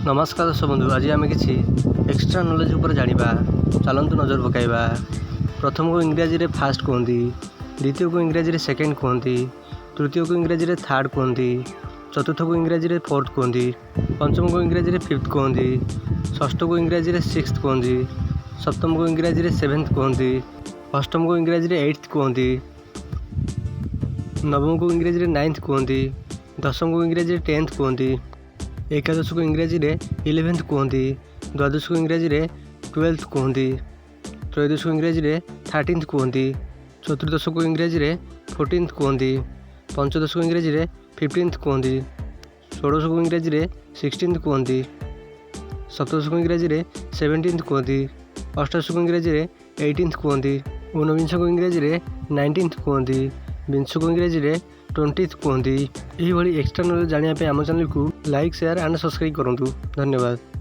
ନମସ୍କାର ଦର୍ଶକ ବନ୍ଧୁ, ଆଜି ଆମେ କିଛି ଏକ୍ସଟ୍ରା ନଲେଜ୍ ଉପରେ ଜାଣିବା। ଚାଲନ୍ତୁ ନଜର ପକାଇବା। ପ୍ରଥମକୁ ଇଂରାଜୀରେ ଫାଷ୍ଟ କୁହନ୍ତି, ଦ୍ୱିତୀୟକୁ ଇଂରାଜୀରେ ସେକେଣ୍ଡ କୁହନ୍ତି, ତୃତୀୟକୁ ଇଂରାଜୀରେ ଥାର୍ଡ଼ କୁହନ୍ତି, ଚତୁର୍ଥକୁ ଇଂରାଜୀରେ ଫୋର୍ଥ କୁହନ୍ତି, ପଞ୍ଚମକୁ ଇଂରାଜୀରେ ଫିଫ୍ଥ କୁହନ୍ତି, ଷଷ୍ଠକୁ ଇଂରାଜୀରେ ସିକ୍ସଥ କୁହନ୍ତି, ସପ୍ତମକୁ ଇଂରାଜୀରେ ସେଭେନ୍ଥ କୁହନ୍ତି, ଅଷ୍ଟମକୁ ଇଂରାଜୀରେ ଏଇଟ୍ଥ କୁହନ୍ତି, ନବମକୁ ଇଂରାଜୀରେ ନାଇନ୍ଥ କୁହନ୍ତି, ଦଶମକୁ ଇଂରାଜୀରେ ଟେନ୍ଥ କୁହନ୍ତି, ଏକାଦଶକୁ ଇଂରାଜୀରେ ଇଲେଭେନ୍ଥ କୁହନ୍ତି, ଦ୍ୱାଦଶକୁ ଇଂରାଜୀରେ ଟୁଏଲ୍ଥ କୁହନ୍ତି, ତ୍ରୟୋଦଶକୁ ଇଂରାଜୀରେ ଥାର୍ଟିନ୍ଥ କୁହନ୍ତି, ଚତୁର୍ଦ୍ଦଶକୁ ଇଂରାଜୀରେ ଫୋର୍ଟିନ୍ଥ କୁହନ୍ତି, ପଞ୍ଚଦଶକୁ ଇଂରାଜୀରେ ଫିଫ୍ଟିନ୍ଥ କୁହନ୍ତି, ଷୋଡ଼ଶକୁ ଇଂରାଜୀରେ ସିକ୍ସଟିନ୍ଥ କୁହନ୍ତି, ସପ୍ତଦଶକୁ ଇଂରାଜୀରେ ସେଭେଣ୍ଟିନ୍ଥ କୁହନ୍ତି, ଅଷ୍ଟାଦଶକୁ ଇଂରାଜୀରେ ଏଇଟିନ୍ଥ କୁହନ୍ତି, ଊନବିଂଶକୁ ଇଂରାଜୀରେ ନାଇଣ୍ଟିନ୍ଥ କୁହନ୍ତି, ବିଂଶକୁ ଇଂରାଜୀରେ ଟ୍ୱେଣ୍ଟିଥ୍ କୁହନ୍ତି। ଏହିଭଳି ଏକ୍ସଟ୍ରା ନଲେଜ୍ ଜାଣିବା ପାଇଁ ଆମ ଚ୍ୟାନେଲକୁ ଲାଇକ୍, ସେୟାର ଆଣ୍ଡ ସବସ୍କ୍ରାଇବ୍ କରନ୍ତୁ। ଧନ୍ୟବାଦ।